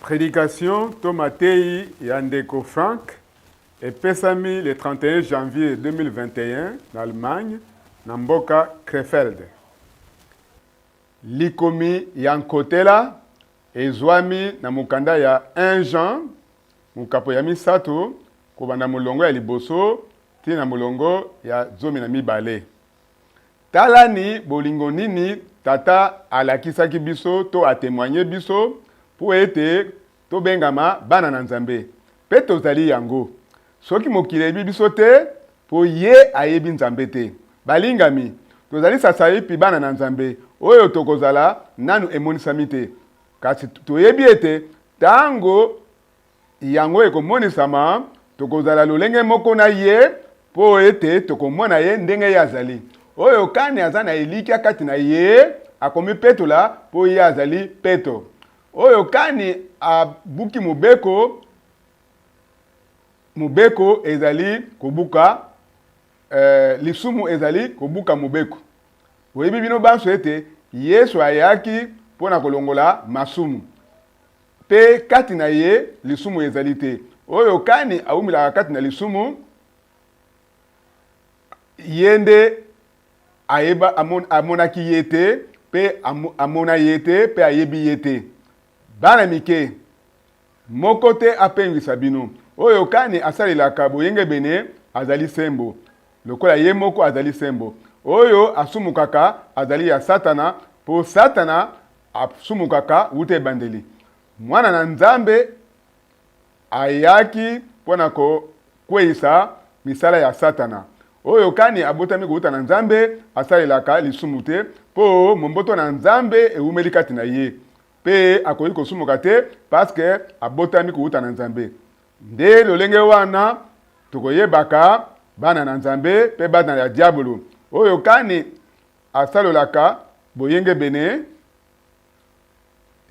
Predication to mateyi ya ndeko Frank epesami le 31 janvier 2021 na Allemagne, na mboka Krefeld. Likomi ya nkotela ezwami na mokanda ya 1 Jean, mokapo ya misato, kobanda molongo ya liboso tii na molongo ya 12. Talani bolingo nini Tata alakisaki biso to a temoigner biso mpo ete tobengama bana na Nzambe. Mpe tozali yango. Soki mokili eyebi biso te, mpo ye ayebi Nzambe te. Balingami, tozali sasaipi bana na Nzambe, oyo tokozala nanu emonisami te. Kasi toyebi ete tango Yango ekomonisama, tokozala lolenge moko na Ye, mpo ete tokomona Ye ndenge Ye azali. Oyo kani aza na elikya kati na Ye akomipetola mpo Ye azali peto. Oyo kani abuki mobeko, mobeko ezali kobuka, eh, lisumu ezali kobuka mobeko. Boyebi bino banso ete Yesu ayaki mpo na kolongola masumu. Mpe kati na ye lisumu ezali te. Oyo kani awumelaka kati na lisumu, ye nde ayeba, amon, amonaki ye te, mpe amona ye te, mpe ayebi ye te. Bana mike, moko te apengwisa bino. Oyo kani asalelaka boyengebene azali sembo, lokola ye moko azali sembo. Oyo asumukaka azali ya Satana, mpo Satana Asumukaka wuta ebandeli. Mwana na Nzambe ayaki mpo na kokweyisa misala ya Satana. Oyo kani abotami kowuta na Nzambe asalelaka lisumu te, mpo momboto na Nzambe ewumeli kati na ye, mpe akoki kosumuka te parce abotami kowuta na Nzambe. Nde lolenge wana tokoyebaka bana na Nzambe mpe bana ya diabolo. Oyo kani Asalolaka boyengebene,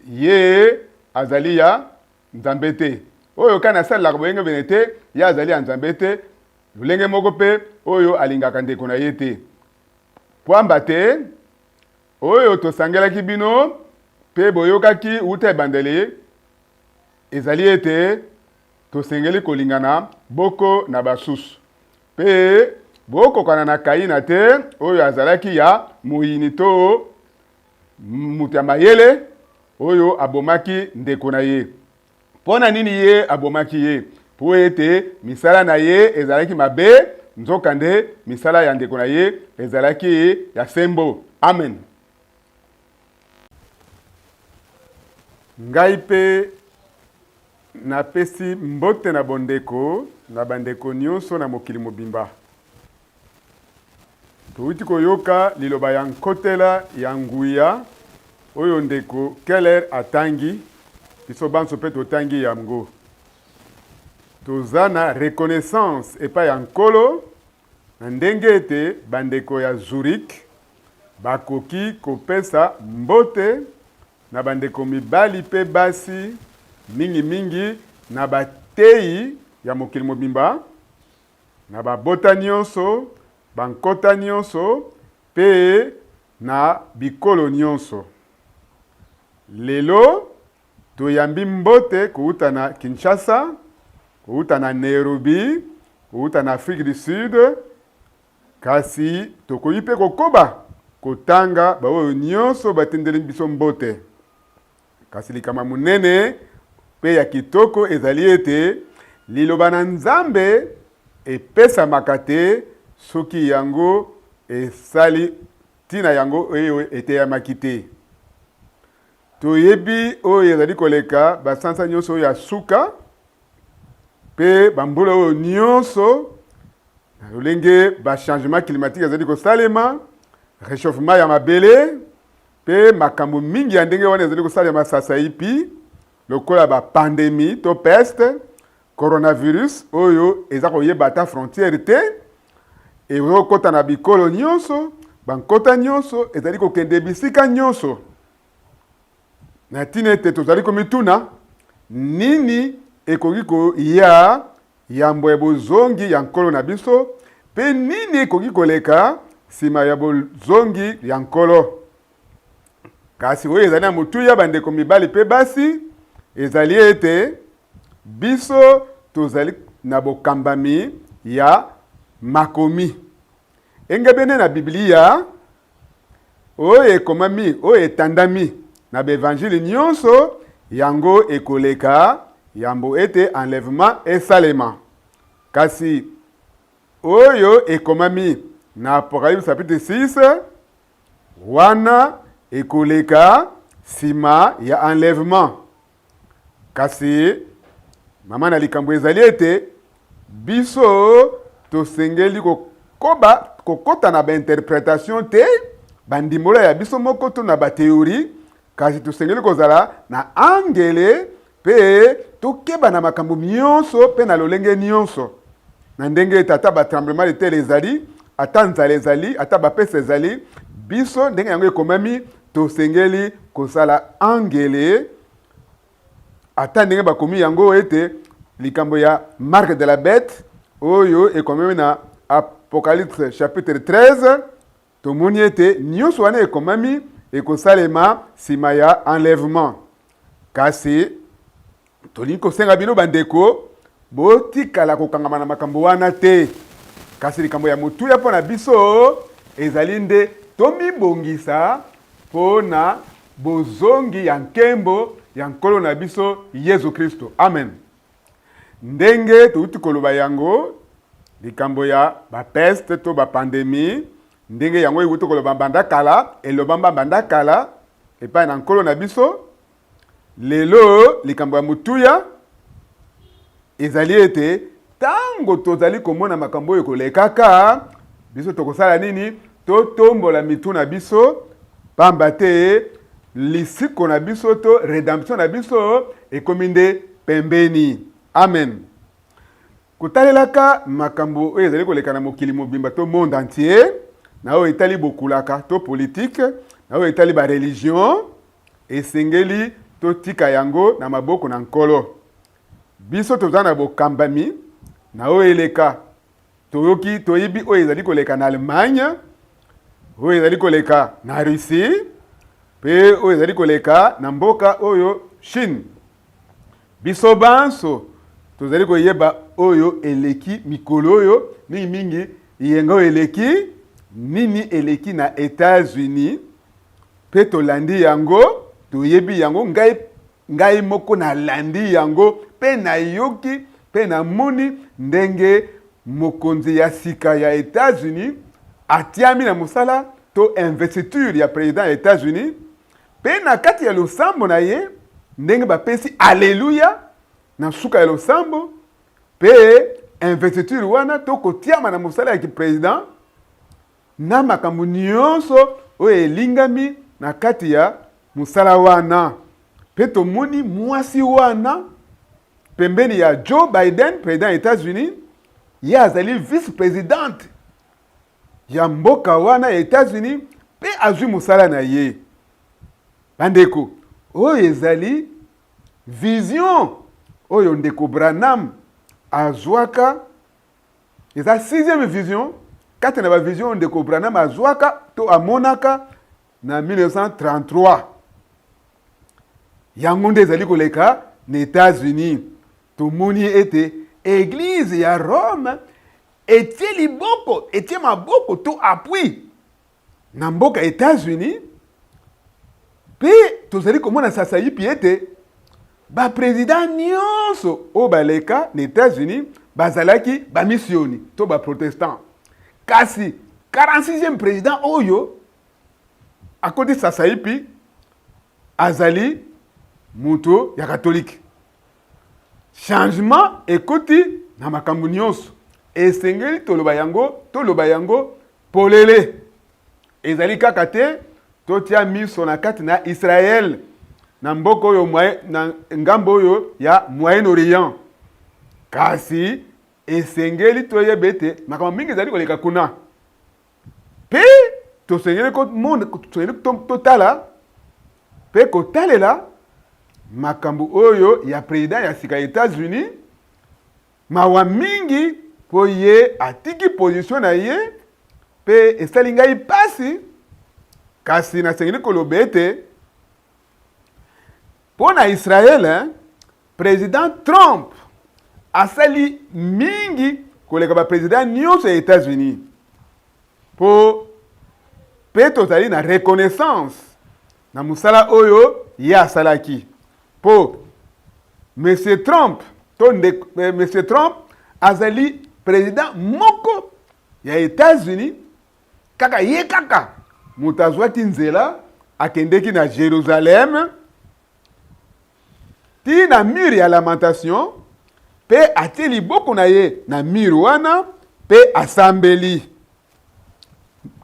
ye azali ya Nzambe te. Oyo kani asalelaka boyengebene te, ye azali ya Nzambe te, lolenge moko mpe oyo alingaka ndeko na ye te. Pwamba te, oyo tosangelaki bino mpe boyokaki wuta ebandeli, ezali ete tosengeli kolingana boko na basusu. Mpe bokokana na Kaina te, oyo azalaki ya moyini to moto ya mayele, oyo abomaki ndeko na ye. Mpo na nini ye abomaki ye? Mpo ete misala na ye ezalaki mabe, nzokande misala ya ndeko na ye ezalaki ya sembo. Amen. Ngai mpe Napesi mbote na bondeko na bandeko nionso na mokili mobimba. Towuti koyoka liloba ya nkotela ya nguya oyo ndeko Keller atangi, biso banso mpe totangi yamgo. Toza na reconnaissance epai ya Nkolo na ndenge ete bandeko ya Zurich bakoki kopesa mbote na bandeko mibali mpe basi, mingimingi na bateyi ya mokili mobimba, na babota nyonso, bankota nyonso, mpe na bikolo nyonso. Lelo, toyambi mbote kowuta na Kinshasa, kowuta na Nairobi, kowuta na Afrique du Sud, Kasi tokoki mpe kokoba kotanga baoyo nyonso batindeli biso mbote. Kasi likambo ya monene mpe ya kitoko ezali ete Liloba na Nzambe epesamaka te soki yango esali ntina yango oyo eteyamaki te. Toyebi oyo ezali koleka basanza nyonso oyo ya suka mpe bambula oyo nyonso Na lolenge ba changement climatique ezali kosalema, rechauffement ya mabele mpe makambo mingi ya ndenge wana ezali kosalema sasaipi, lokola ba pandemie to peste, coronavirus oyo eza koyeba ata frontière te, ezokota na bikolo nyonso, bankota nyonso, ezali kokende bisika nyonso. Na ntina ete tozali komituna nini ekoki koya yambo ya bozongi ya Nkolo na biso, mpe nini ekoki koleka nsima ya bozongi ya Nkolo. Kasi oyo ezali na motuya, bandeko mibali mpe basi, ezali ete biso tozali na bokambami ya makomi. Engebene na Biblia, oyo ekomami, oyo etandami na baevanjile nyonso, yango ekoleka yambo ete enlèvement esalema. Kasi oyo ekomami na Apocalypse chapitre 6, wana ekoleka nsima ya enlèvement. Kasi mama na likambo ezali ete biso tosengeli kokoba kokota na bainterpretation te, bandimbola ya biso moko to na batheorie, kasi tosengeli kozala na angele mpe tokeba na makambo nyonso mpe na lolenge nyonso, na ndenge ete ata ba tremblement de terre ezali, ata nzala ezali, ata bapesa ezali, biso ndenge yango ekomami, tosengeli kosala angele, ata ndenge bakomi yango ete likambo ya marque de la bête oyo ekomami na Apocalypse chapitre 13, tomoni ete nyonso wana ekomami ekosalema nsima ya enlèvement. Kasi tolingi kosenga bino bandeko, botikala kokangama na makambo wana te. Kasi likambo ya motuya mpo na biso ezali nde tomibongisa mpo na bozongi ya nkembo ya Nkolo na biso Yesu Kristo. Amen. Ndenge touti koloba yango, likambo ya bapeste to bapandemi, ndenge yango euti koloba banda kala, elobamba banda kala epai na Nkolo na biso. Lelo likambo ya motuya ezali ete ntango tozali komona makambo oyo kolekaka, biso tokosala nini? Totombola mitu na biso, pamba te lisiko na biso to redemption na biso ekomi nde pembeni. Amen. Kotalelaka makambo oyo ezali koleka na mokili mobimba to monde entier, na oyo etali bokulaka to politike, na oyo etali ba religion, esengeli totika yango na maboko na Nkolo. Biso toza na bokambami na oyo eleka. Toyoki, toyebi oyo ezali koleka na Allemagne, oyo ezali koleka na Russie, mpe oyo ezali koleka na mboka oyo Chine. Biso banso tozali koyeba oyo eleki mikolo oyo, mingimingi eyenga oyo eleki, nini eleki na Etats-Unis, mpe tolandi yango, toyebi yango. Ngai, ngai moko nalandi yango mpe nayoki mpe namoni ndenge mokonzi ya sika ya Etats-Unis atiami na mosala to investiture ya president ya Etats-Unis, mpe na kati ya losambo na ye ndenge bapesi aleluya na suka ya losambo mpe investiture wana to kotiama na mosala ya kipresident na makambo nyonso oyo elingami na kati ya mosala wana. Mpe tomoni mwasi wana pembeni ya Joe Biden, president ya Etats-Unis, ye azali vice-presidente ya mboka wana ya Etats-Unis mpe azwi mosala na ye. Bandeko, oyo ezali vision oyo ndeko Branham azwaka, eza sixième vision kati na ba vision oyo ndeko Branham azwaka to amonaka na 1933. Yango nde ezali koleka na Etats-Unis. Tomoni ete eglise ya Rome etie liboko, etie maboko to appui na mboka Etats-Unis, mpe tozali komona sasaipi ete bapresident nyonso oyo baleka na Etats-Unis bazalaki bamisioni to baprotestant. Kasi 46e president oyo akoti sasaipi azali moto ya katolike. Changement ekoti na makambo nyonso. Esengeli toloba yango, toloba yango polele. Ezali kaka te totia miso na kati na Israël, na mboka oyo, na ngambo oyo ya Moyen-Orient. Kasi esengeli toyeba ete makambo mingi ezali koleka kuna. Mpe tosengeli komona, tosengeli totala mpe kotalela makambo oyo ya president ya sika ya Etats-Unis. Mawa mingi mpo ye atiki position na ye mpe esali ngai mpasi, kasi nasengeli koloba ete mpo na Israele. President Trump asali mingi koleka ba president nyonso ya Etats-Unis mpo mpe tozali na reconnaissance na mosala oyo ye asalaki mpo Monsieur Trump to nde, eh, Monsieur Trump azali president moko ya Etats-Unis kaka ye kaka moto azwaki nzela akendeki na Jerusalem ti na mur ya lamentation mpe atie liboko na ye na mur wana mpe asambeli.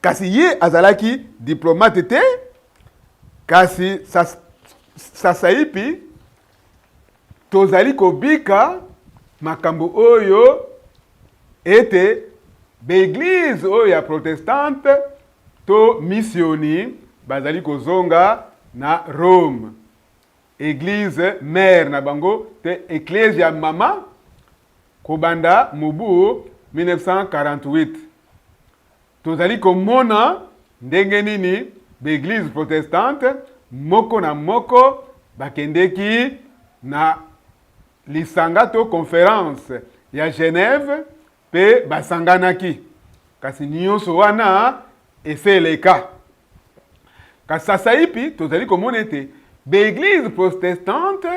Kasi ye azalaki diplomate te, kasi sasaipi tozali kobika makambo oyo ete baeglize oyo ya protestante to misioni bazali kozonga na Rome, eglise mère na bango te eklezia mama kobanda mobu 1948. Tozali komona ndenge nini baeglize protestante moko na moko bakendeki na lisanga to conference ya Genève Mpe basanganaki, kasi nyonso wana esi eleka. Kasi sasaipi tozali komona ete ba-eglise protestante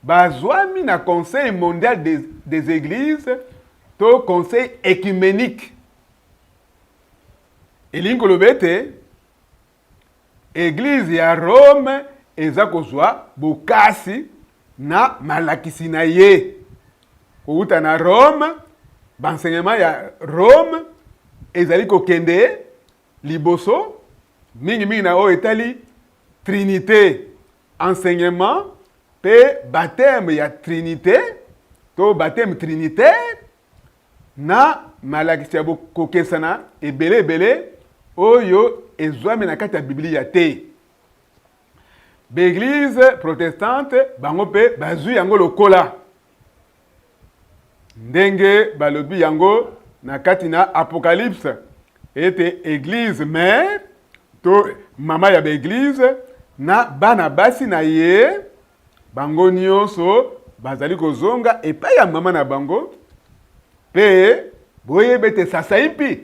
bazwami na Conseil mondial des, des eglises to Conseil ecumenique. Elingi koloba ete Eglise ya Rome eza kozwa bokasi na malakisi na ye kowuta na Rome. Ba enseignement ya Rome ezali kokende liboso mingi mingi na oyo etali Trinite, enseignement pe baptême ya Trinite to baptême trinitaire na malakisi ya kokesana ebele ebele oyo ezwami na kati ya Biblia te. Baeglize protestante bango mpe bazwi yango lokola ndenge balobi yango na kati na Apocalypse ete eglise mère to mama ya baeglize na bana basi na ye Bango nyonso bazali kozonga epai ya mama na bango, mpe boyebi ete sasaipi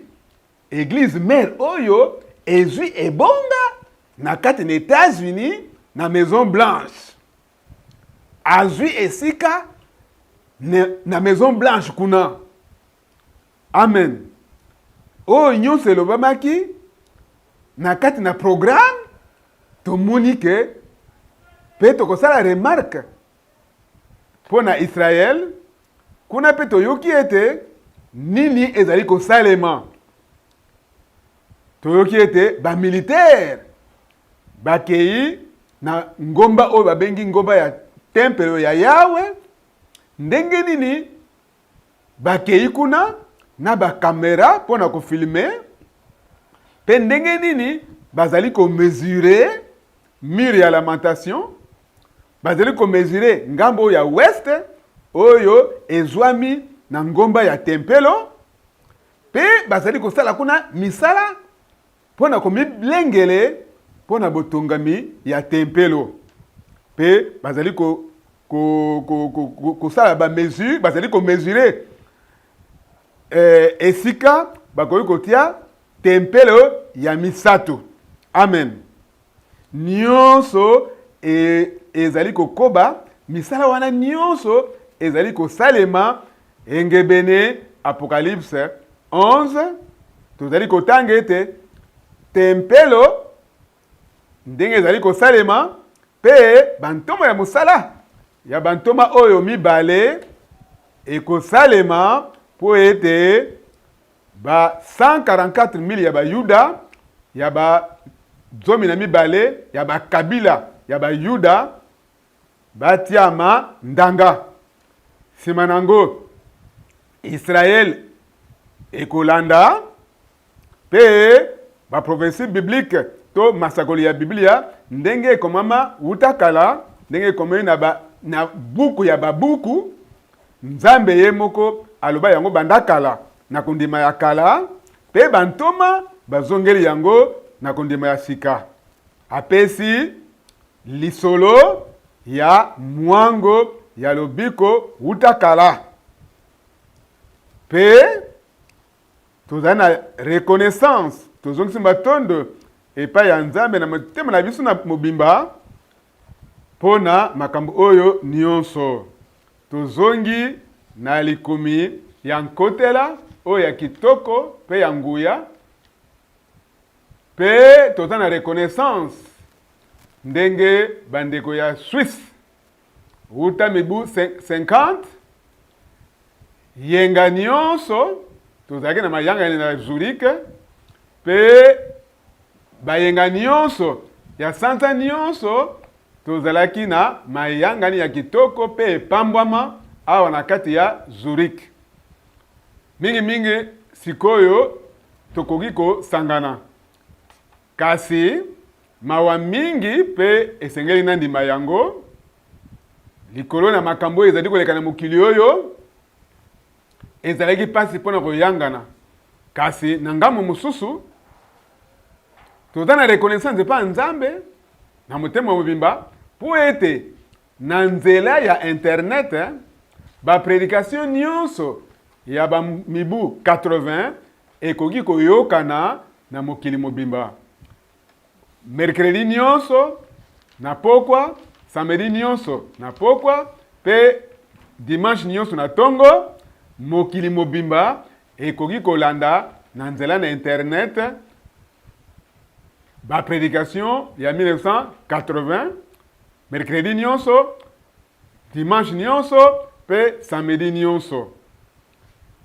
eglise mère oyo ezwi ebonga na kati na Etats-Unis na Maison Blanche, azwi esika na Maison Blanche kuna. Amen. Oyo nyonso elobamaki na kati na programme, tomoni ke mpe tokosala remarque mpo na Israël kuna, mpe toyoki ete nini ezali kosalema. Toyoki ete bamilitaire bakei na ngomba oyo babengi ngomba ya tempelo ya Yawe. Ndenge nini Bakei kuna na ba camera mpo na ko filmer mpe ndenge nini bazali ko mesurer mur ya lamentation, bazali ko mesurer ngambo oyo ya ouest oyo ezwami na ngomba ya tempelo, mpe bazali kosala kuna misala mpo na komilengele mpo na botongami ya tempelo, mpe bazali ko kosala ba mesure, bazali ko mesurer eh, esika bakoki kotia tempelo ya misato. Amen. Nyonso e, ezali kokoba, misala wana nyonso ezali kosalema engebene Apocalypse 11. Tozali kotanga ete tempelo ndenge ezali kosalema mpe bantoma ya mosala ya bantoma oyo mibale ekosalema mpo ete Ba 144.000 ya Bayuda, ya ba 12 ya bakabila ya Bayuda batiama ndanga. Sima na yango, Israël ekolanda, mpe ba propheties bibliques to masakoli ya Biblia ndenge ekomama wuta kala, ndenge ekomami na ba na buku ya babuku, Nzambe ye moko aloba yango banda kala na kondima ya kala, mpe bantoma bazongeli yango na kondima ya sika. Apesi lisolo ya mwango ya lobiko wuta kala. Mpe tozali na reconnaissance, tozongisi matondo epai ya Nzambe na motema na biso na mobimba mpo na makambo oyo nyonso. Tozongi na likomi ya nkotela oyo ya kitoko mpe ya nguya, mpe toza na reconnaissance ndenge bandeko ya Suisse wuta mibu 50 yenga nyonso tozalaki na mayangani na Zurich, mpe bayenga nyonso ya sanza nyonso tozalaki na mayangani ya kitoko mpe epambwama awa na kati ya Zurich. Mingimingi sikoyo tokoki kosangana, kasi mawa mingi mpe esengeli nandima yango likolo na makambo oyo ezali koleka na mokili oyo, ezalaki mpasi mpo na koyangana. Kasi na ngambo mosusu, toza na reconnaissance epai ya Nzambe na motema mobimba mpo ete na nzela ya internet ba predication nyonso ya ba mibu 80 ekoki koyokana na mokili mobimba. Mercredi nyonso na pokwa, samedi nyonso na pokwa mpe dimanche nyonso na tongo, mokili mobimba ekoki kolanda na nzela na internet ba predication ya 1980, mercredi nyonso, dimanche nyonso mpe samedi nyonso.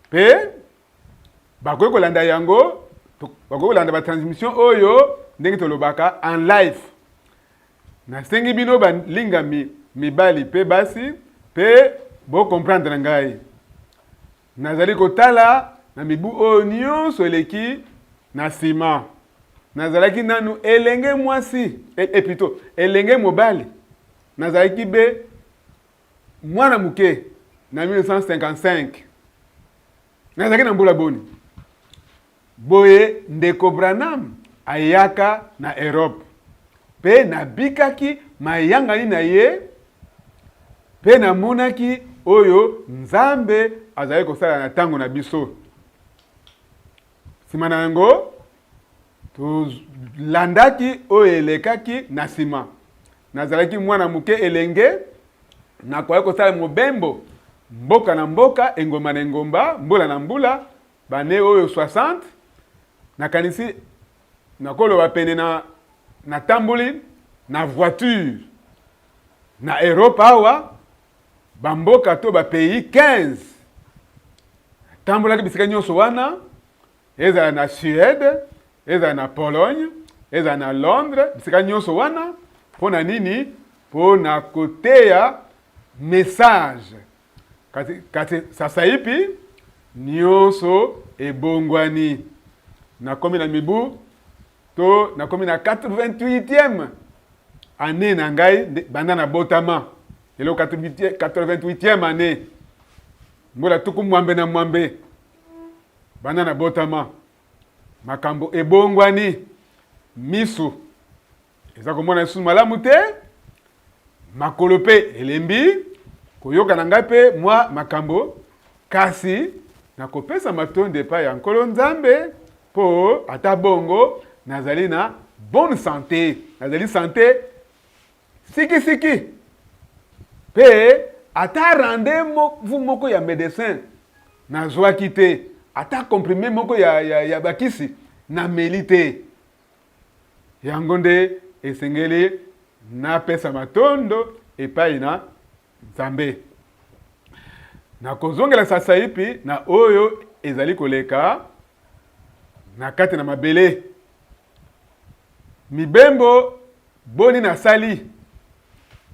Mpe bakoki kolanda yango, bakoki kolanda ba transmission oyo ndenge tolobaka en live. Nasengi bino balingami mibali mpe basi mpe bo comprendre ngai. Nazali kotala na mibu oyo nyonso eleki na nsima. Nazalaki nanu elenge mwasi, e, e plutôt elenge mobali. Nazalaki be mwana moke na 1955. Nazalaki na mbula boni? Boye ndeko Branham ayaka na Europe, mpe nabikaki mayangani na ye mpe namonaki oyo Nzambe azali kosala na ntango na biso. Nsima na yango, tolandaki oyo elekaki na nsima. Nazalaki mwana moke elenge, nakoki kosala mobembo mboka na mboka, engomba na engomba, mbula na mbula, B'annees oyo 60, nakanisi nakoloba pene na natamboli na voiture na Europe awa ba mboka to ba pays 15 natambolaki bisika nyonso wana, ezala na Suède, ezala na Pologne, ezala na Londres, bisika nyonso wana. Mpo na nini? Mpo na koteya message. Kasi, kasi sasaipi nyonso ebongwani. Nakomi na mibu to nakomi na 88e annee na ngai banda nabotama. Lelo 88e annee, mbula 86 banda nabotama. Makambo ebongwani, miso eza komona lisusu malamu te, makolo mpe elembi, koyoka na ngai mpe mwa makambo, kasi nakopesa matondi epai ya Nkolo Nzambe mpo ata bongo nazali na bonne sante, nazali sante sikisiki, mpe ata rendez-vous moko ya medecin nazwaki te, ata comprime moko ya bakisi nameli te. Yango nde esengeli napesa matondo epai na Nzambe. Nakozongela sasaipi na oyo ezali koleka na kati na mabele. Mibembo boni nasali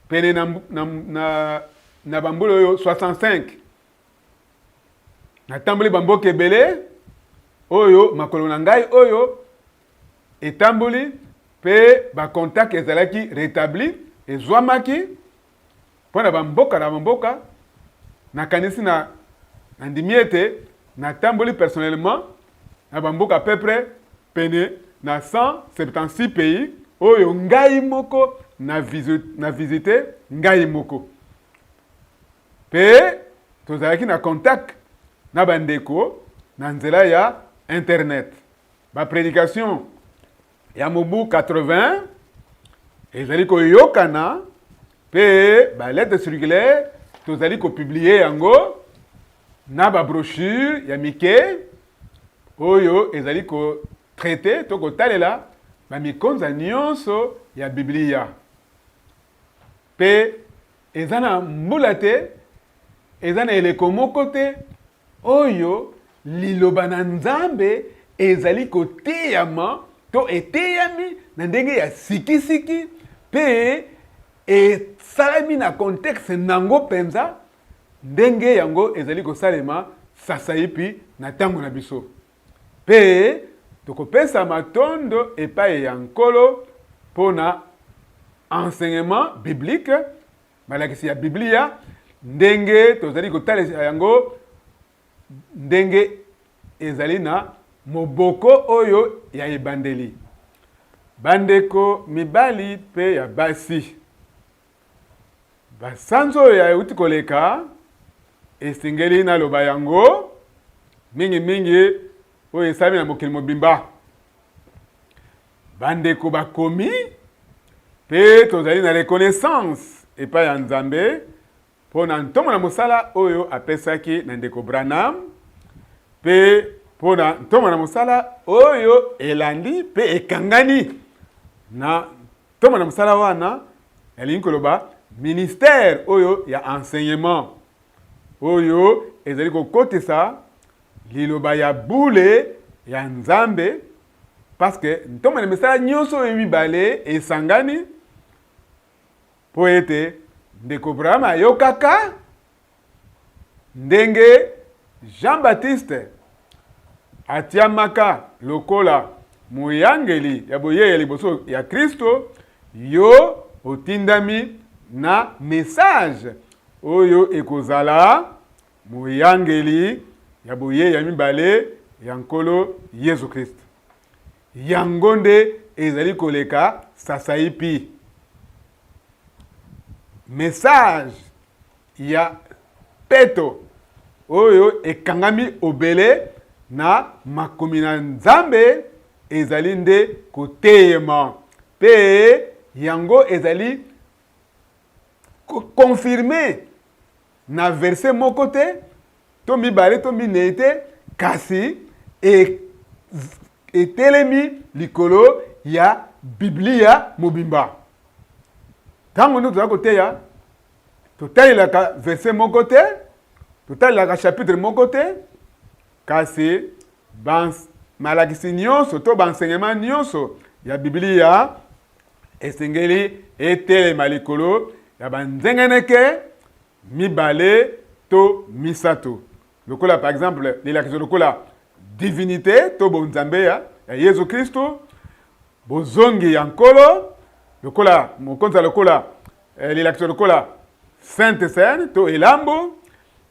pene na, na, na, na bambula oyo 65. Natamboli bamboka ebele oyo makolo na ngai oyo etamboli mpe ba contact ezalaki retabli, ezwamaki mpo na bamboka na bamboka. Nakanisi na nandimi ete natamboli personnellement na bamboka à peu près pene na 176 pays oyo ngai moko na visite ngai moko. Mpe tozalaki na contact na bandeko na nzela ya internet. Ba predication ya mobu 80 ezali koyokana mpe ba lettre circulaire tozali kopublie yango na ba brochure ya mike oyo ezali kotraite to kotalela bamikonza nyonso ya Biblia. Mpe eza na mbula te, eza na eleko moko te oyo Liloba na Nzambe ezali koteyama to eteyami na ndenge ya sikisiki mpe esalami na contexte nango mpenza ndenge yango ezali kosalema sasaipi na ntango na biso. Mpe tokopesa matondo epai ya Nkolo mpo na enseignement biblique, malakisi ya Biblia, ndenge tozali kotalisa yango ndenge ezali na moboko oyo ya ebandeli. Bandeko mibali mpe ya basi, Basanza oyo ya euti koleka, esengeli naloba yango, mingimingi oyo esalemi na mokili mobimba. Bandeko bakomi, mpe tozali na reconnaissance epai ya Nzambe mpo na ntomo na mosala oyo apesaki na ndeko Branham, mpe mpo na ntomo na mosala oyo elandi mpe ekangani na Ntoma na mosala wana, elingi koloba ministère oyo ya enseignement oyo ezali kokotisa liloba ya bule ya Nzambe, parce que ntoma na misala nyonso oyo mibale esangani mpo ete ndeko Branham ayokaka Ndenge Jean-Baptiste atiamaka lokola moyangeli ya boyei ya liboso ya Kristo, yo otindami na message oyo ekozala moyangeli ya boyei ya mibale ya Nkolo Yesu Kristo. Yango nde ezali koleka sasaipi. Message ya peto oyo ekangami obele na makomi na Nzambe ezali nde koteyema mpe yango ezali confirme na verset moko te to mibale to minei te, kasi e, etelemi likolo ya Biblia mobimba. Ntango nde tozali koteya, totalelaka verset moko te, totalelaka chapitre moko te, kasi malakisi nyonso to baenseignement nyonso ya Biblia esengeli etelema likolo ya banzeneneke mibale to misato, lokola par exemple lilakiso lokola divinite to bonzambe ya Yezu Kristu, bozongi ya Nkolo lokola mokonza lokola eh, lilakiso lokola Sainte Cène to elambo,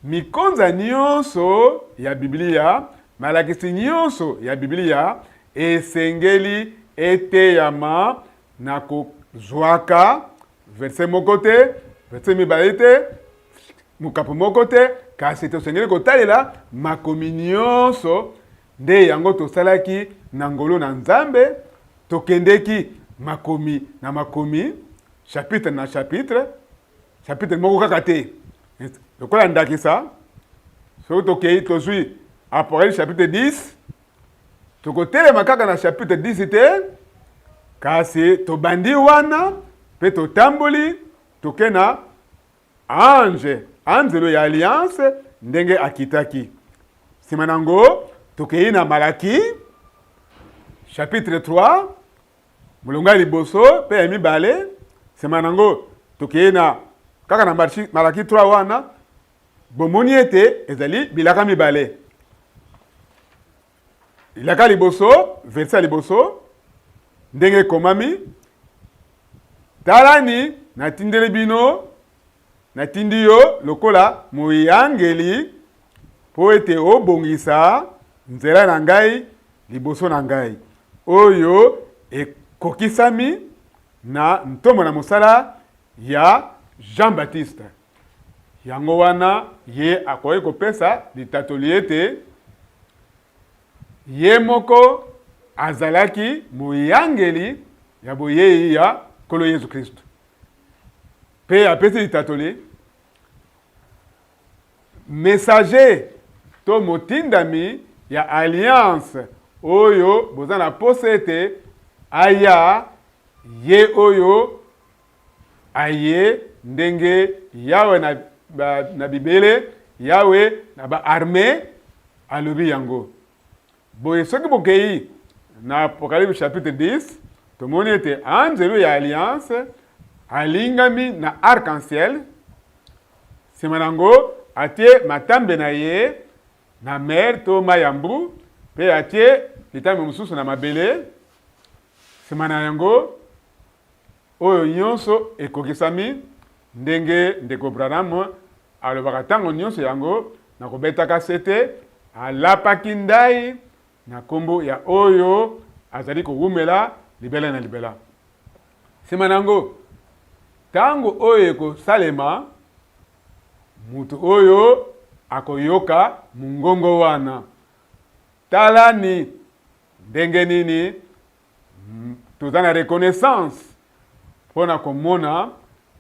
mikonza nyonso ya Biblia, malakisi nyonso ya Biblia esengeli eteyama na kozwaka verse moko te, verse mibale te, mokapo moko te, kasi tosengeli kotalela makomi nyonso. Nde yango tosalaki na ngolu na Nzambe, tokendeki makomi na makomi, chapitre na chapitre, chapitre moko kaka te. Lokola ndakisa, soki tokei tozwi Apocalypse chapitre 10, tokotelema kaka na chapitre 10 te, kasi tobandi wana mpe totamboli toke na ange, anzelo ya alliance ndenge akitaki. Nsima na yango tokei na Malaki chapitre 3 molongo ya liboso mpe ya mibale. Nsima na yango tokei na kaka na Malaki 3 wana Bomoni ete ezali bilaka mibale. Elaka liboso, verse ya liboso, ndenge ekomami, Talani, natindeli bino, natindi yo lokola moyangeli mpo ete obongisa nzela na ngai liboso na ngai, oyo ekokisami na ntomo na mosala ya Jean Baptiste. Yango wana ye akoki kopesa litatoli ete ye moko azalaki moyangeli ya boyei ya Nkolo Yesu Kristo. Mpe apesi litatoli, messager to motindami ya alliance oyo boza na posa ete aya, ye oyo aye ndenge Yawe na, ba, na bibele, Yawe na ba armee alobi yango. Boye soki bokei na Apocalypse chapitre 10, tomoni ete anzelu ya alliance alingami na arc-en-ciel, sima na yango atie matambe na ye na mer to mai ya mbu, mpe atie litambe mosusu na mabele. Sima na yango, oyo nyonso ekokisami ndenge Ndeko Branham alobaka ntango nyonso yango na kobetaka sete, alapaki ndai na nkombo ya Oyo azali kowumela libela na libela. Nsima na yango, ntango oyo ekosalema, moto oyo akoyoka mongongo wana. Tala ni ndenge nini toza na reconnaissance mpo na komona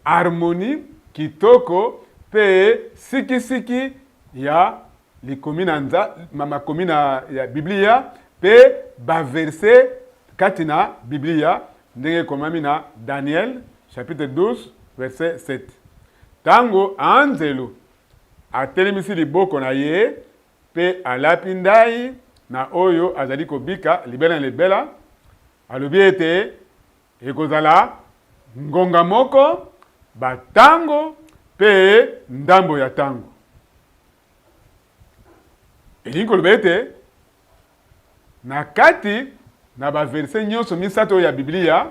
harmonie kitoko mpe sikisiki ya likomi na nza, makomi na ya Biblia mpe baverse kati na Biblia ndenge ekomami na Daniel chapitre 12 verset 7. Ntango anzelu atelemisi liboko na ye Mpe alapi ndai na oyo azali kobika libela na libela, alobi ete ekozala ngonga moko, batango mpe ndambo ya tango. Elingi koloba ete na kati na baverse nyonso misato oyo ya Biblia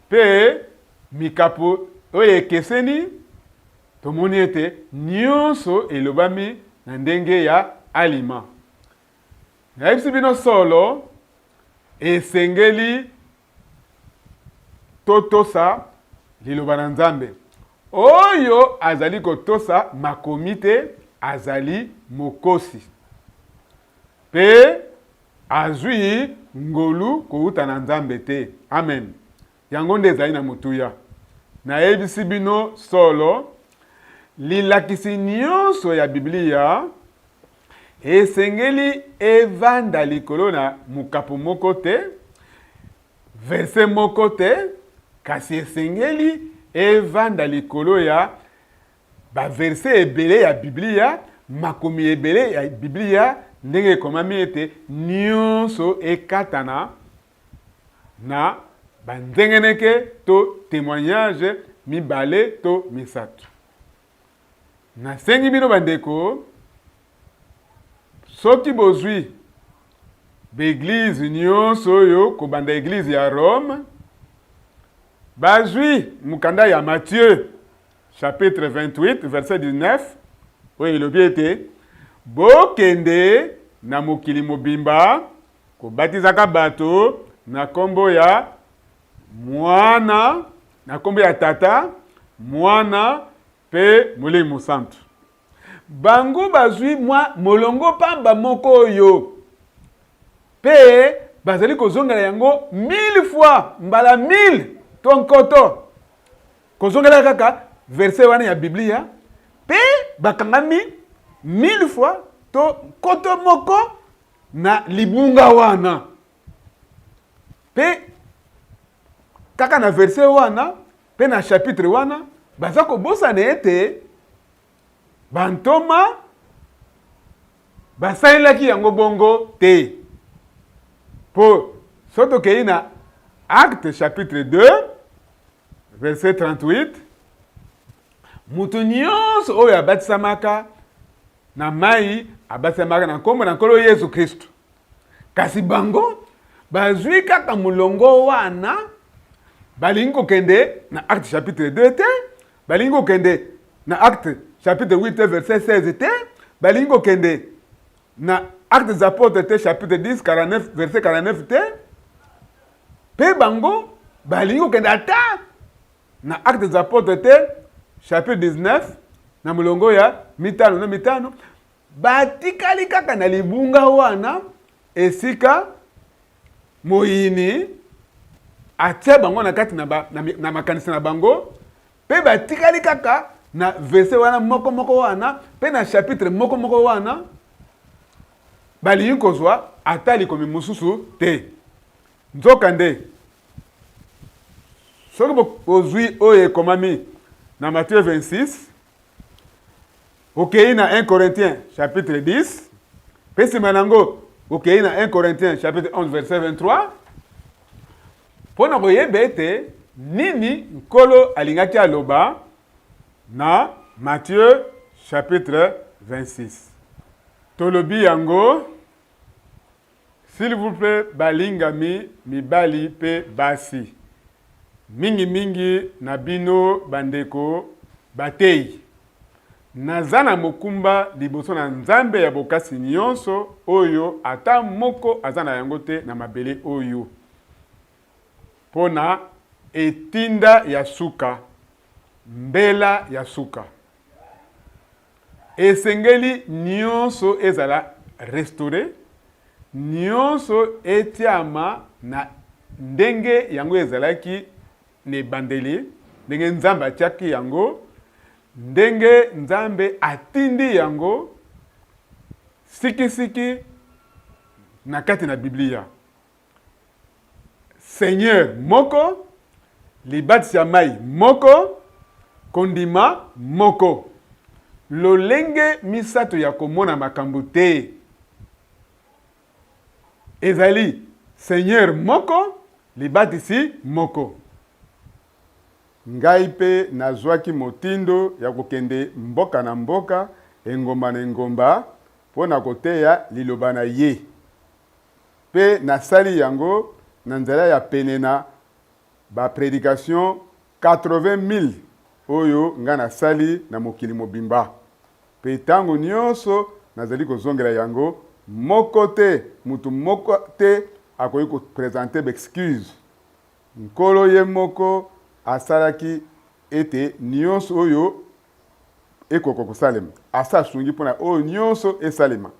mpe mikapo oyo ekeseni, tomoni ete nyonso elobami na ndenge ya alima. Nayebisi bino solo, esengeli totosa Liloba na Nzambe. Oyo azali kotosa makomi te azali mokosi. Mpe azwi ngolu kowuta na Nzambe te. Amen. Yango nde ezali na motuya. Nayebisi bino solo, lilakisi nyonso ya Biblia esengeli evanda likolo na mokapo moko te, verse moko te, kasi esengeli evanda likolo ya Baverse ebele ya Biblia, makomi ebele ya Biblia, ndenge ekomami ete nyonso ekatana na banzeneneke to temoignage mibale to misato. Nasengi bino bandeko, soki bozwi baeglize nyonso oyo kobanda eglize ya Rome, bazwi mokanda ya Matthieu chapitre 28 verset 19 oyo elobi ete bokende na mokili mobimba kobatizaka bato na nkombo ya Mwana, na nkombo ya Tata, Mwana mpe Molimo Mosantu. Bango bazwi mwa molongo pamba moko oyo mpe bazali kozongela yango mille fois, mbala mille to nkoto, kozongela kaka verse wana ya Biblia, mpe bakangami mille fois to nkoto moko na libunga wana. Mpe kaka na verse wana mpe na chapitre wana, baza kobosana ete bantoma basalelaki yango bongo te. Mpo soki tokei na Acte chapitre 2 verset 38, moto nyonso oyo abatisamaka na mai abatisamaka na nkombo na Nkolo Yesu Kristo. Kasi bango bazwi kaka molongo wana, balingi kokende na Acte chapitre 2 te, balingi kokende na Acte chapitre 8 verset 16 te, balingi kokende na Acte des Apôtres te chapitre 10 49 verset 49 te, mpe bango balingi kokende ata na Acte des Apôtres te chapitre 19. na molongo ya mitano na mitano. Batikali kaka na libunga wana esika moyini atia bango na kati na, ba, na, na makanisi na bango, mpe batikali kaka na verse wana moko moko wana mpe na chapitre moko moko wana, balingi kozwa ata likomi mosusu te. Nzokande, soki bozwi oyo ekomami na Matthieu 26, okei na 1 Corinthiens chapitre 10, mpe nsima na yango okei na 1 Corinthiens chapitre 11 verset 23, mpo na koyeba ete nini Nkolo alingaki aloba na Matthieu chapitre 26. Tolobi yango. S'il vous plait balingami mibali pe basi, mingi mingi na bino ba ndeko bateyi, naza na mokumba liboso na Nzambe ya bokasi nionso oyo ata moko aza na yango te na mabele oyo, po na etinda ya suka, mbela ya suka. Esengeli nionso ezala restaurer, nionso etiama na ndenge yango ezalaki na ebandeli, ndenge Nzambe atiaki yango, ndenge Nzambe atindi yango sikisiki na kati na Biblia. Seigneur moko, libatisi ya mai moko, kondima moko. Lolenge misato ya komona makambo te. Ezali Seigneur moko, libatisi moko. Ngai mpe nazwaki motindo ya kokende mboka na mboka, engomba na engomba, mpo na koteya Liloba na Ye. Mpe nasali yango na nzela ya pene na ba predications 80.000 oyo ngai nasali na mokili mobimba. Mpe ntango nyonso nazali kozongela yango, moko te, moto moko te akoki ko presenter ba excuses. Nkolo Ye moko asalaki ete nyonso oyo ekoka kosalema. Asi asungi mpo na oyo nyonso esalema.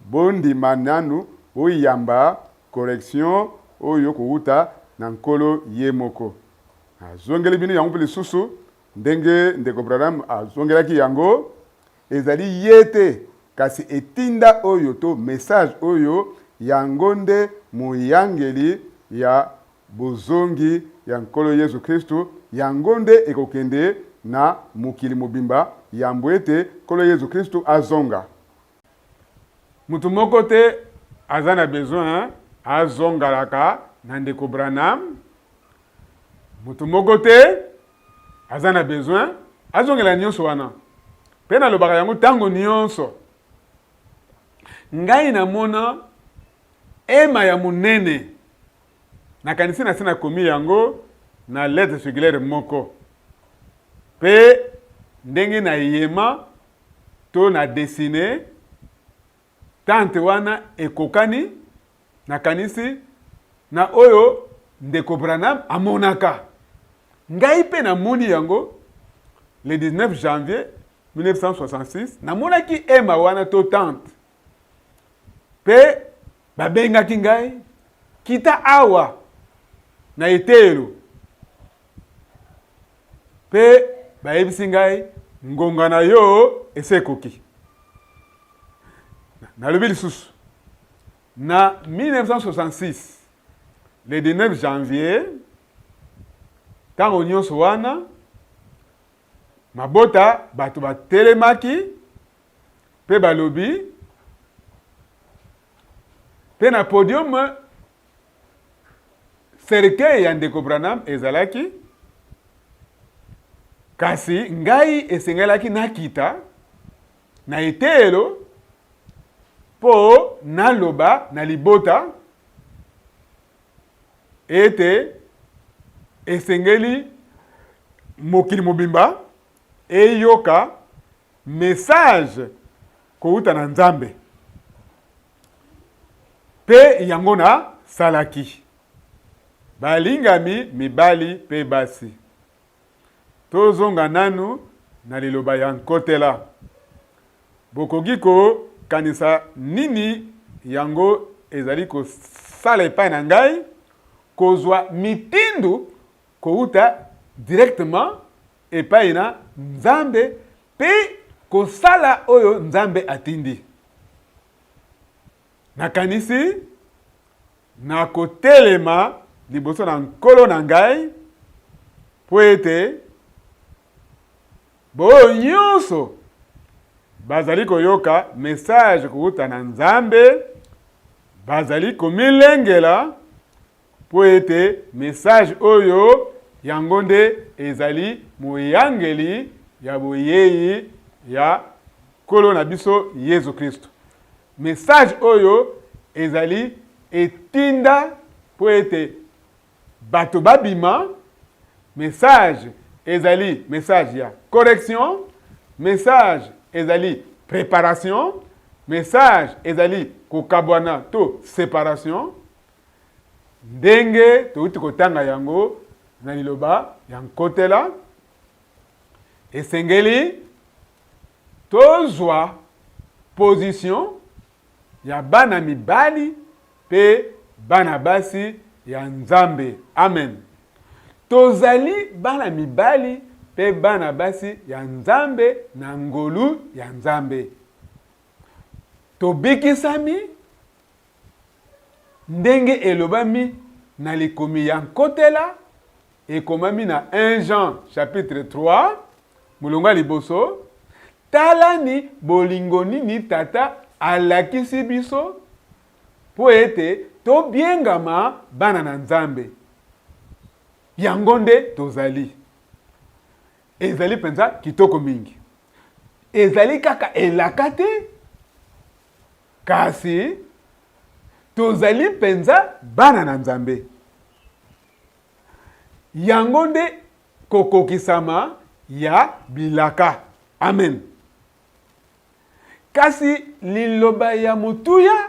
Bondima nanu, boyamba correction oyo kowuta na Nkolo Ye moko. Nazongeli bino yango mpe lisusu, ndenge Ndeko Branham azongelaki yango, ezali ye te, kasi etinda oyo to message oyo, yango nde moyangeli ya Bozongi ya Nkolo Yesu Kristu, yango nde ekokende na mokili mobimba yambo ete Nkolo Yesu Kristu azonga. Moto moko te aza na besoin azongalaka na Ndeko Branham. Moto moko te aza na besoin azongela nionso wana. Pe nalobaka yango tango nionso. Ngai namona hema ya monene. Nakanisi nasi nakomi yango na lettre circulaire moko. Pe ndenge na yema to na dessiner tente wana ekokani, nakanisi, na oyo Ndeko Branham amonaka. Ngai pe namoni yango le 19 janvier 1966, namonaki hema wana to tente. Pe babengaki ngai, Kita awa na eteyelo. Pe bayebisi ngai, Ngonga na yo esi ekoki. Nalobi lisusu, na 1966, le 19 janvier, ntango nyonso wana, mabota bato batelemaki pe balobi, pe na podium cercueil ya ndeko Branham ezalaki, kasi ngai esengelaki nakita na eteyelo mpo naloba na libota ete esengeli mokili mobimba eyoka message kowuta na Nzambe. Pe yango na salaki. Balingami mibali pe basi, tozonga nanu na liloba ya nkotela. Bokoki kokanisa nini yango ezali kosala epai na ngai, kozwa mitindo kouta directement epai na Nzambe mpe kosala oyo Nzambe atindi. Nakanisi nakotelema liboso na Nkolo na ngai, mpo ete Booyo nyonso bazali koyoka message kowuta na Nzambe bazali komilengela mpo ete message oyo yango nde ezali moyangeli ya boyei ya Nkolo na biso Yezu Kristo. Message oyo ezali etinda mpo ete Bato babima, message ezali message ya correction, message ezali preparation, message ezali kokabwana to separation, ndenge touti kotanga yango na liloba ya nkotela, esengeli tozwa position ya bana mibali mpe bana basi ya Nzambe. Amen. Tozali bana mibali mpe bana basi ya Nzambe na ngolu ya Nzambe. Tobikisami ndenge elobami na likomi ya nkotela ekomami na 1 Jean chapitre 3 molongo ya liboso, Talani bolingo nini Tata alakisi biso mpo ete tobiengama bana na Nzambe. Yango nde tozali. Ezali mpenza kitoko mingi. Ezali kaka elaka te, kasi tozali mpenza bana na Nzambe. Yango nde kokokisama ya bilaka. Amen. Kasi liloba ya motuya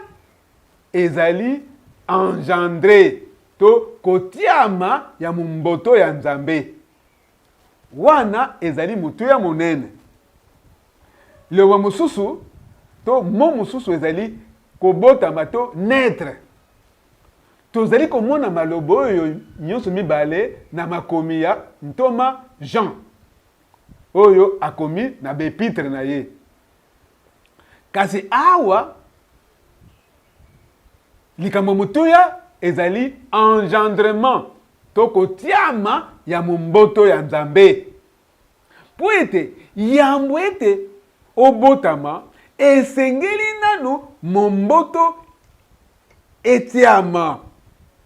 ezali engendre to kotiama ya momboto ya Nzambe. Wana ezali motuya monene. Liloba mosusu to mot mosusu ezali kobotama to naitre. Tozali komona maloba oyo nyonso mibale na makomi ya ntoma Jean, oyo akomi na ba-epitre na ye. Kasi awa, likambo ya motuya ezali engendrement to kotiama ya momboto ya Nzambe. Mpo ete yambo ete obotama, esengeli nanu momboto etiama,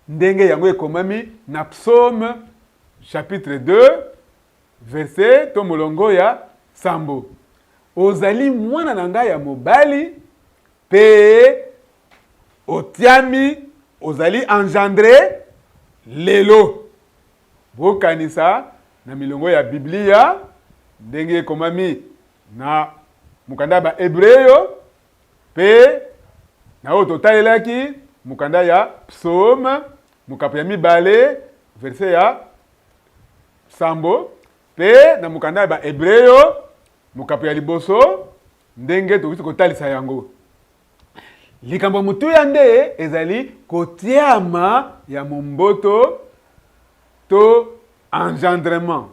ndenge yango ekomami na Psaume chapitre 2 verset to molongo ya sambo, Ozali mwana na ngai ya mobali, mpe otiami, ozali engendre lelo. Bokanisa na milongo ya Biblia ndenge ekomami na mokanda ya Baebreo mpe na oyo totalelaki, mokanda ya Psaume, mokapo ya mibale, verse ya sambo, mpe na mokanda ya Baebreo, mokapo ya liboso, ndenge tokoki kotalisa yango. Likambo ya motuya nde ezali kotiama ya momboto to engendrement.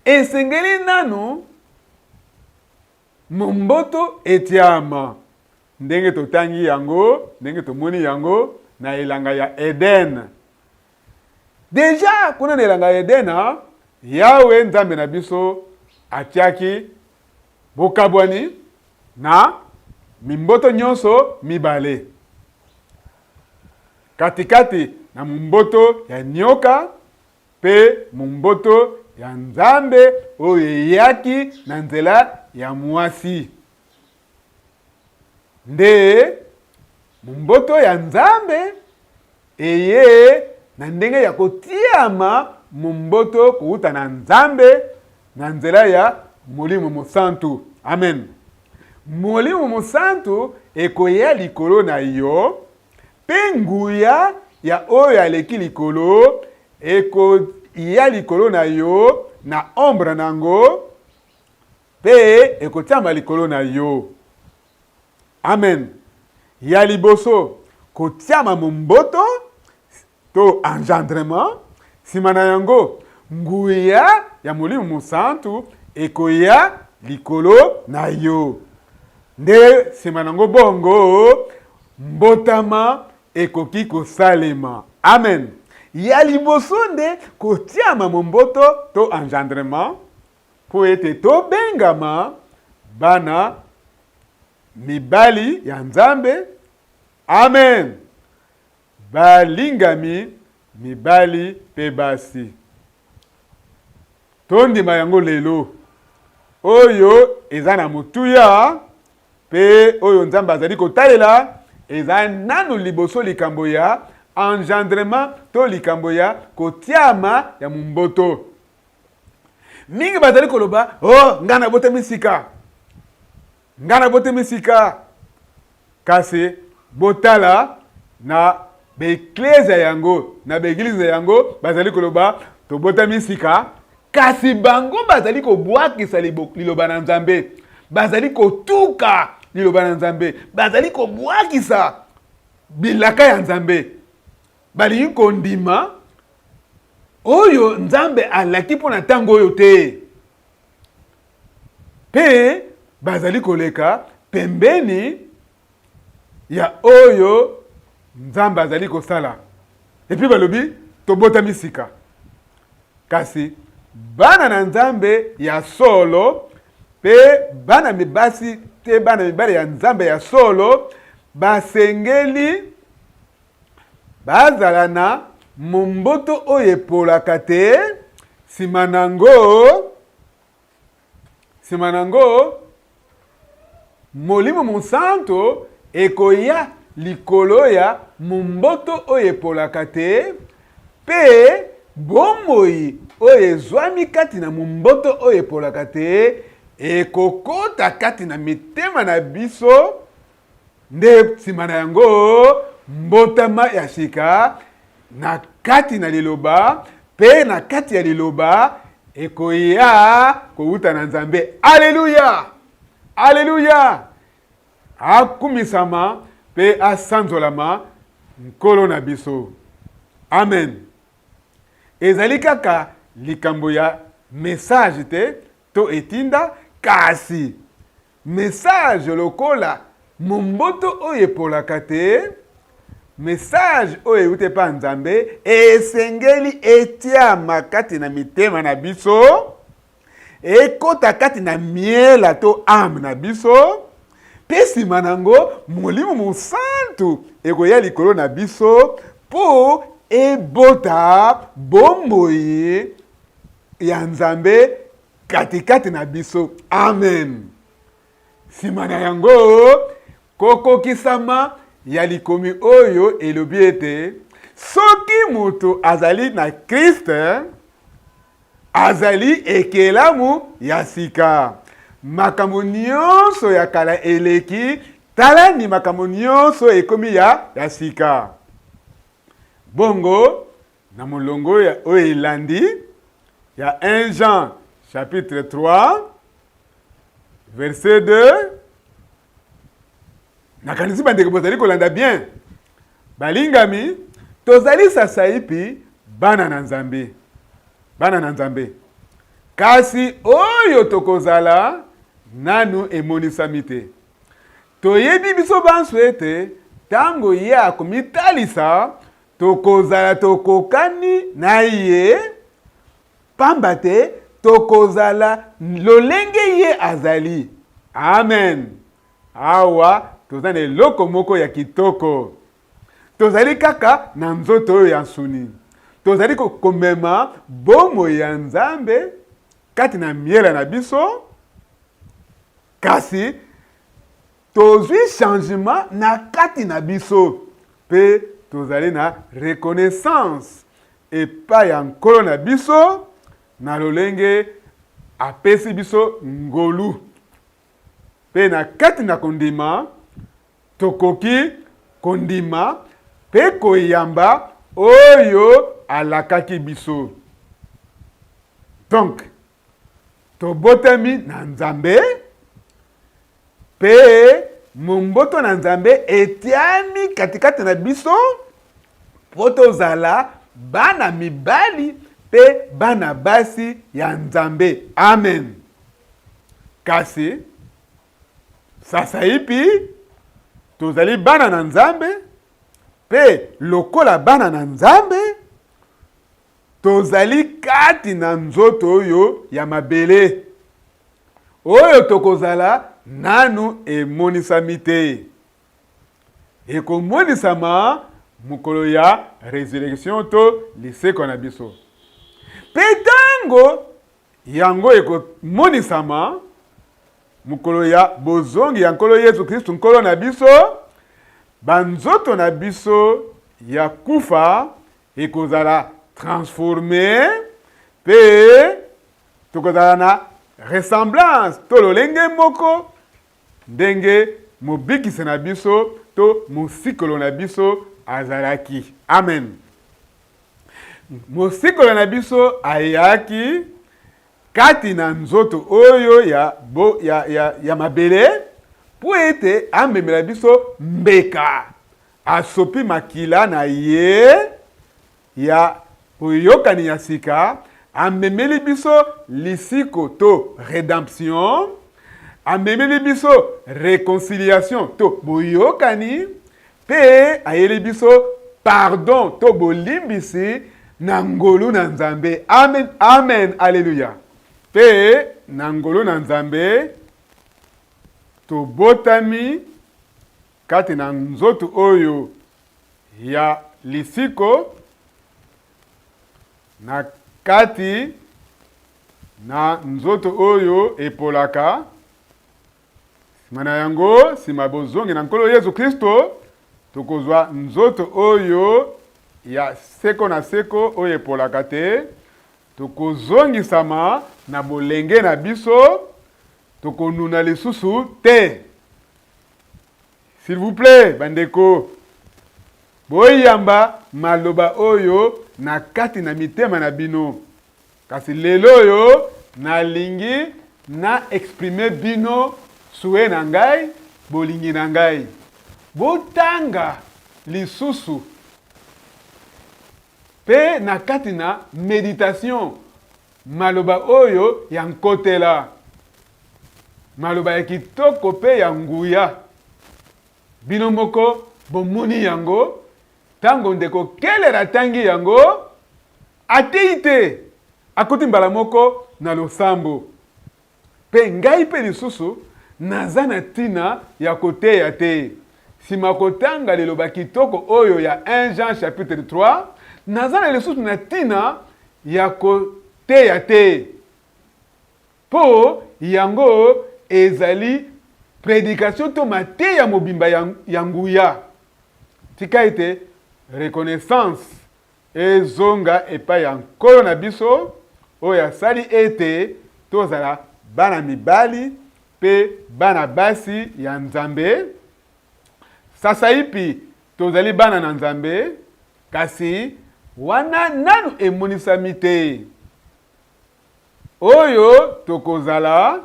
Esengeli nanu momboto etiama ndenge totangi yango, ndenge tomoni yango na elanga ya Eden. Deja kuna na elanga ya Edena, Yawe Nzambe na biso atiaki bokabwani na mimboto nyonso mibale, katikati na momboto ya nyoka mpe momboto ya Nzambe oyo eyaki na nzela ya mwasi. Nde momboto ya Nzambe eye na ndenge ya kotiama momboto kowuta na Nzambe na nzela ya Molimo Mosantu. Amen. Molimo Mosantu ekoya likolo na yo, mpe nguya ya Oyo Aleki Likolo ekoya likolo na yo na ombre na yango. mpe ekotiama likolo na yo. Amen. Ya liboso, kotiama momboto to engendrement, nsima na yango nguya ya Molimo Mosantu ekoya likolo na yo. Nde nsima na yango bongo mbotama ekoki kosalema. Amen. Ya liboso nde kotiama momboto to engendrement mpo ete tobengama bana mibali ya Nzambe. Amen. Balingami mibali mpe basi, tondima yango lelo. Oyo eza na motuya mpe oyo Nzambe azali kotalela eza nanu liboso likambo ya engendrement to likambo ya kotiama ya momboto. Mingi bazali koloba, oh, ngai nabotami sika, ngai nabotami sika. Kasi botala na baeklezia yango, na baeglize yango, bazali koloba tobotami sika, kasi bango bazali kobwakisa liloba na Nzambe, bazali kotuka liloba na Nzambe, bazali kobwakisa bilaka ya Nzambe. Balingi kondima oyo Nzambe alaki mpo na ntango oyo te, mpe bazali koleka pembeni ya oyo Nzambe azali kosala. Epuis balobi tobotami sika. Kasi bana na Nzambe ya solo mpe bana mibasi te bana mibali ya Nzambe ya solo basengeli Bazala na momboto oyo epolaka te, nsima na yango, nsima na yango, Molimo Mosanto ekoya likolo ya momboto oyo epolaka te, mpe bomoi oyo ezwami kati na momboto oyo epolaka te ekokota kati na mitema na biso. Nde nsima na yango, mbotama ya sika na kati na Liloba, mpe na kati ya Liloba ekoya kowuta na Nzambe. Aleluya! Aleluya! Akumisama mpe asanzolama Nkolo na biso. Amen. Ezali kaka likambo ya message te to etinda, kasi Message lokola momboto oyo epolaka te, message oyo euti epai ya Nzambe esengeli etiama kati na mitema na biso, ekota kati na miela to ame na biso, mpe nsima na yango Molimo Mosantu ekoya likolo na biso mpo ebota bomoi ya Nzambe katikati na biso. Amen. Nsima na yango, kokokisama ya likomi oyo elobi ete soki moto azali na Christ, azali ekelamu ya sika. Makambo nyonso ya kala eleki, talani makambo nyonso ekomi ya, ya sika. Bongo Na molongo oyo elandi ya 1 Jean chapitre 3 verset 2, nakanisi bandeko bozali kolanda bien. Balingami, tozali sasaipi bana na Nzambe, bana na Nzambe, kasi oyo tokozala nanu emonisami te. Toyebi biso banso ete ntango ye akomitalisa, Tokozala tokokani na ye, pamba te tokozala lolenge ye azali. Amen. Awa toza na eloko moko ya kitoko. Tozali kaka na nzoto oyo ya nsuni. Tozali komema bomoi ya Nzambe kati na miela na biso, kasi Tozwi changement na kati na biso mpe tozali na reconnaissance epai ya Nkolo na biso na lolenge apesi biso ngolu. Mpe na kati na kondima, tokoki kondima mpe koyamba oyo alakaki biso. Donc, Tobotami na Nzambe, mpe momboto na Nzambe etiami katikati na biso mpo tozala bana mibali mpe bana basi ya Nzambe. Amen. Kasi sasaipi tozali bana na Nzambe, mpe lokola bana na Nzambe, Tozali kati na nzoto oyo ya mabele, oyo tokozala nanu emonisami te. Ekomonisama mokolo ya resurrection to lisekwa na biso. Mpe ntango yango ekomonisama, mokolo ya bozongi ya Nkolo Yesu Kristu, Nkolo na biso, banzoto na biso ya kufa ekozala transforme mpe tokozala na ressemblance to lolenge moko ndenge Mobikisi na biso to Mosikolo na biso azalaki. Amen. Mosikolo na biso ayaki kati na nzoto oyo ya, bo, ya, ya, ya mabele mpo ete amemela biso mbeka. Asopi makila na ye ya boyokani ya sika, amemeli biso lisiko to redemption, amemeli biso reconciliation to boyokani, mpe ayeli biso pardon to bolimbisi na ngolu na Nzambe. Amen, amen, alleluia. Mpe na ngolu na Nzambe tobotami Kati na nzoto oyo ya lisiko, na kati na nzoto oyo epolaka, nsima na yango, nsima bozongi na Nkolo Yesu Klisto, tokozwa nzoto oyo ya seko na seko, oyo epolaka te, tokozongisama na bolenge na biso, tokonuna lisusu te. S'il vous plait bandeko, boyamba maloba oyo na kati na mitema na bino. Kasi lelo oyo nalingi na exprimer bino souhait na ngai, bolingi na ngai. Botanga lisusu pe na kati na meditation maloba oyo ya nkotela. Maloba ya kitoko mpe ya nguya. Bino moko bomoni yango, ntango Ndeko Keller atangi yango, ateyi te, akoti mbala moko na losambo. Mpe ngai mpe lisusu, naza na ntina ya koteya te. Sima kotanga liloba kitoko oyo ya 1 Jean chapitre 3, naza na lisusu na ntina ya koteya te. Mpo yango ezali predication to mateya mobimba ya, ya nguya. Tika ete reconnaissance ezonga epai ya Nkolo na biso oyo asali ete tozala bana mibali mpe bana basi ya Nzambe. Sasaipi tozali bana na Nzambe, kasi wana nanu emonisami te. Oyo tokozala,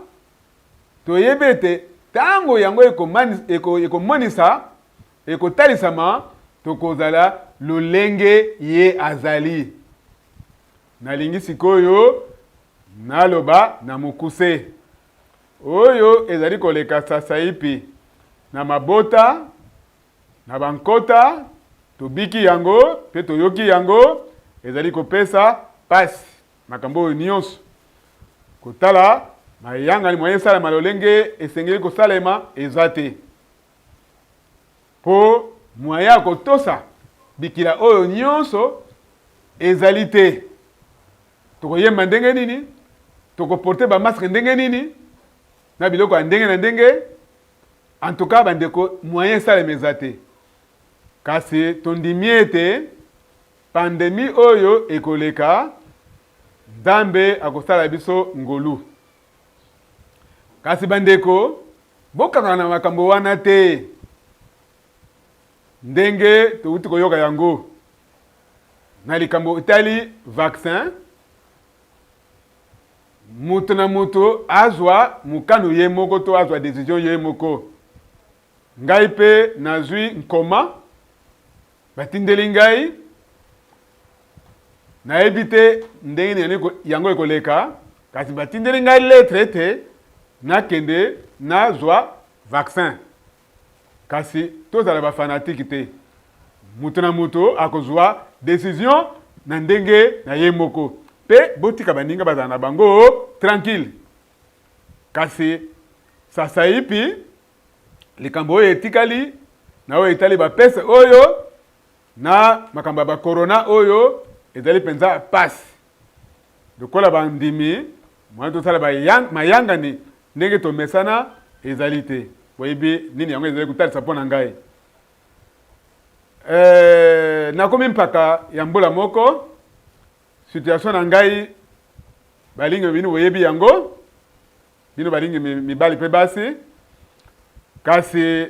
toyebi ete ntango yango ekomonisa, ekotalisama, tokozala lolenge Ye azali. Nalingi sikoyo naloba na mokuse. Oyo ezali koleka sasaipi na mabota, na bankota, tobiki yango mpe toyoki yango, ezali kopesa mpasi. Makambo oyo nionso, kotala mayangani moyen esalema lolenge esengeli kosalema eza te. Po moyen ya kotosa bikila oyo nionso ezali te. Tokoyemba ndenge nini? Toko porter ba masques ndenge nini? Na biloko ya ndenge na ndenge. En tout cas ba ndeko moyen esalema eza te. Kasi tondimi ete Pandemie oyo ekoleka, Nzambe akosala biso ngolu. Kasi bandeko, bokangana na makambo wana te, ndenge towuti koyoka yango na likambo etali vaccin. Moto na moto azwa mokano ye moko to azwa decision ye moko. Ngai mpe nazwi nkoma, batindeli ngai, nayebi te ndenge nini yango ekoleka, kasi batindeli ngai lettre ete nakende nazwa vaccin. Kasi tozala ba fanatiques te. Moto na moto akozwa decision na ndenge na ye moko. Pe botika baninga bazala na bango tranquille. Kasi sasaipi likambo oyo etikali na oyo etali ba pese oyo na makambo ya ba corona oyo ezali penza pasi. Lokola bandimi, moyen tosala mayangani ndenge tomesana ezali te. Boyebi nini yango ezali kotalisa mpo na ngai? Eh, nakomi mpaka ya mbula moko, situation na ngai balingi bino boyebi yango, bino balingi mibali mpe basi, kasi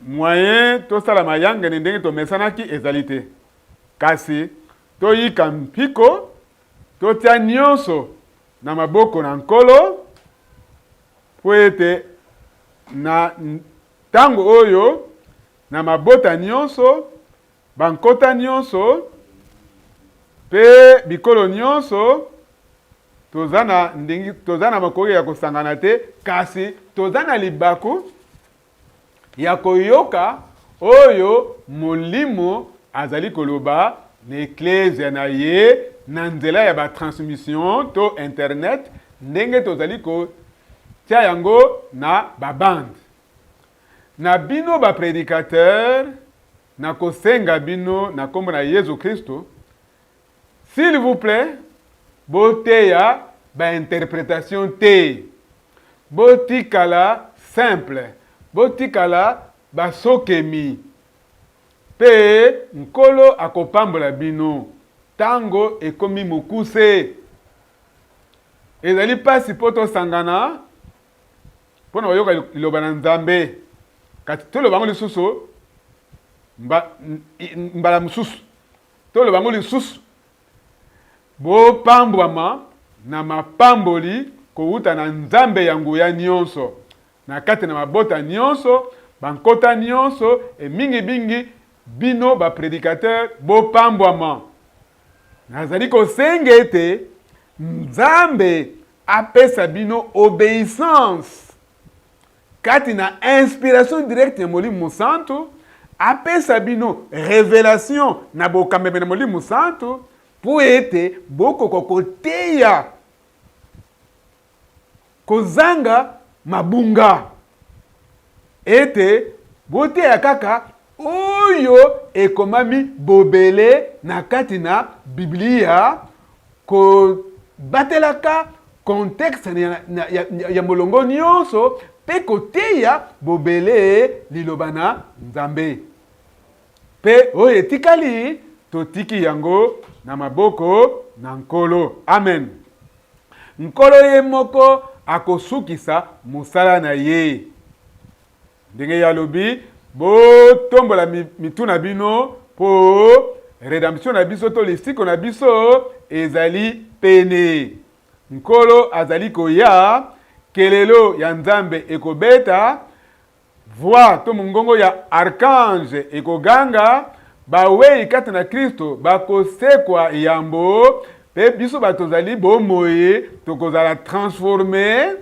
moyen tosala mayangani ndenge tomesanaki ezali te. Kasi Toyika mpiko, totia nionso na maboko na Nkolo, mpo ete na ntango oyo, na mabota nionso, bankota nionso, mpe bikolo nionso, toza na ndingi, toza na makoki ya kosangana te, kasi toza na libaku ya koyoka oyo Molimo azali koloba na Eklezia na Ye na nzela ya ba transmission to internet ndenge tozali kotia yango na ba bande. Na bino ba predicateurs, nakosenga bino na kombo na Yezu Kristo, S'il vous plait boteya ba interpretation te botikala simple botikala basokemi pe nkolo akopambola bino tango ekomi mokuse ezali pasi po tosangana pona koyoka liloba na nzambe kasi toloba yango lisusu mbala mosusu Toloba yango lisusu, Bopambwama na mapamboli kowuta na Nzambe ya nguya nyonso, na kati na mabota nyonso, bankota nyonso, et mingi bingi bino ba predicateurs, bopambwama. Nazali kosenga ete Nzambe apesa bino obeissance Kati na inspiration directe ya Molimo Mosantu, apesa bino revelation na bokambami na Molimo Mosantu mpo ete bokoka koteya kozanga mabunga, ete boteya kaka oyo ekomami bobele na kati na Biblia, kobatelaka contexte ya, ya, ya molongo nyonso mpe koteya bobele liloba na Nzambe. Mpe oyo etikali, totiki yango na maboko na Nkolo. Amen. Nkolo ye moko akosukisa mosala na ye. Ndenge ye alobi, Botombola mitu na bino, mpo redemption na biso to lisiko na biso ezali pene. Nkolo azali koya, kelelo ya Nzambe ekobeta, voix to mongongo ya archange ekoganga, bawei kati na Kristo bakosekwa yambo, mpe biso bato tozali bomoi tokozala transforme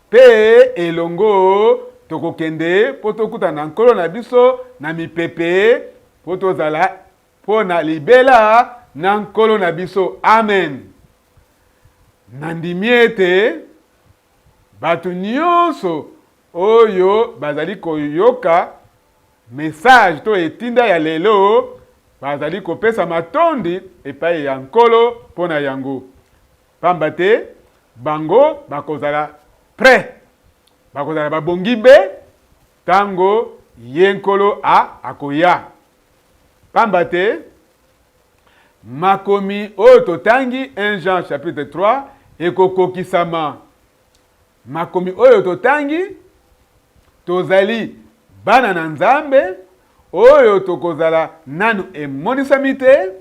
Mpe elongo tokokende mpo tokutana na Nkolo na biso na mipepe, mpo tozala mpo na libela na Nkolo na biso. Amen. Nandimi ete bato nyonso oyo bazali koyoka message to etinda ya lelo bazali kopesa matondi epai ya Nkolo mpo na yango. Pamba te bango bakozala pret, bakozala babongi be tango ye Nkolo a akoya. Pamba te makomi oyo totangi, 1 Jean chapitre 3, ekokokisama. Makomi oyo totangi, tozali bana na Nzambe, oyo tokozala nanu emonisami te,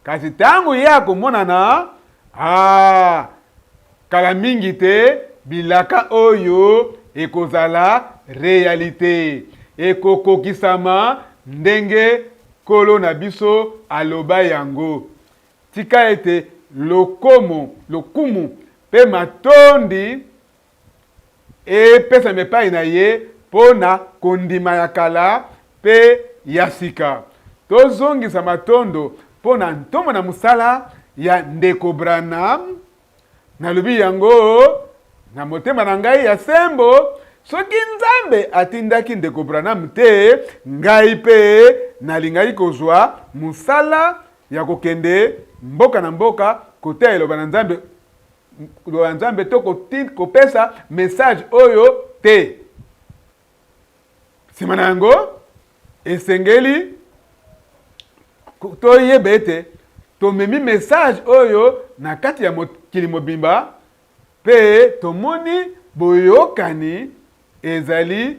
Kasi ntango ye akomonana, aa, Kala mingi te, bilaka oyo ekozala realite. Ekokokisama ndenge Nkolo na biso aloba yango. Tika ete lokomo, lokumu mpe matondi epesama epai na ye mpo na kondima ya kala mpe ya sika. Tozongisa matondo mpo na ntomo na mosala ya Ndeko Branham. Nalobi yango na motema na ngai ya sembo, soki Nzambe atindaki Ndeko Branham te, ngai mpe nalingaki kozwa mosala ya kokende mboka na mboka koteya Liloba na Nzambe, Liloba ya Nzambe to kopesa message oyo te. Nsima na yango, esengeli toyeba ete tomemi message oyo na kati ya mokili mobimba mpe tomoni boyokani ezali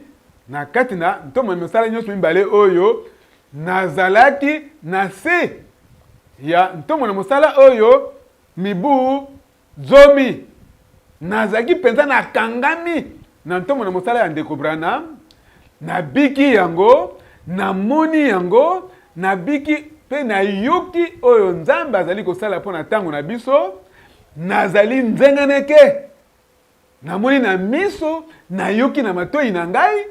na kati na ntomo ya misala nyonso mibale oyo. Nazalaki na se ya ntomo na mosala oyo mibu 10. Nazalaki mpenza nakangami na ntomo na mosala ya Ndeko Branham. Nabiki yango, namoni yango, nabiki mpe nayoki oyo Nzambe azali kosala mpo na ntango na biso. Nazali nzeneneke. Namoni na miso, nayoki na matoi na ngai,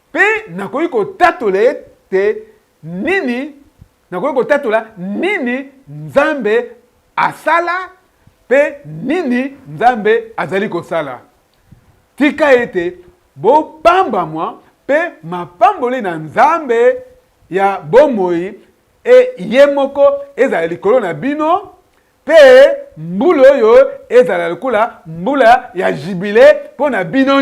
mpe nakoki kotatola ete nini, nakoki kotatola nini Nzambe asala mpe nini Nzambe azali kosala. Tika ete bopambamwa mpe mapamboli na Nzambe ya bomoi e ye moko ezala likolo na bino, mpe mbula oyo ezala lokola mbula ya jubile mpo na bino.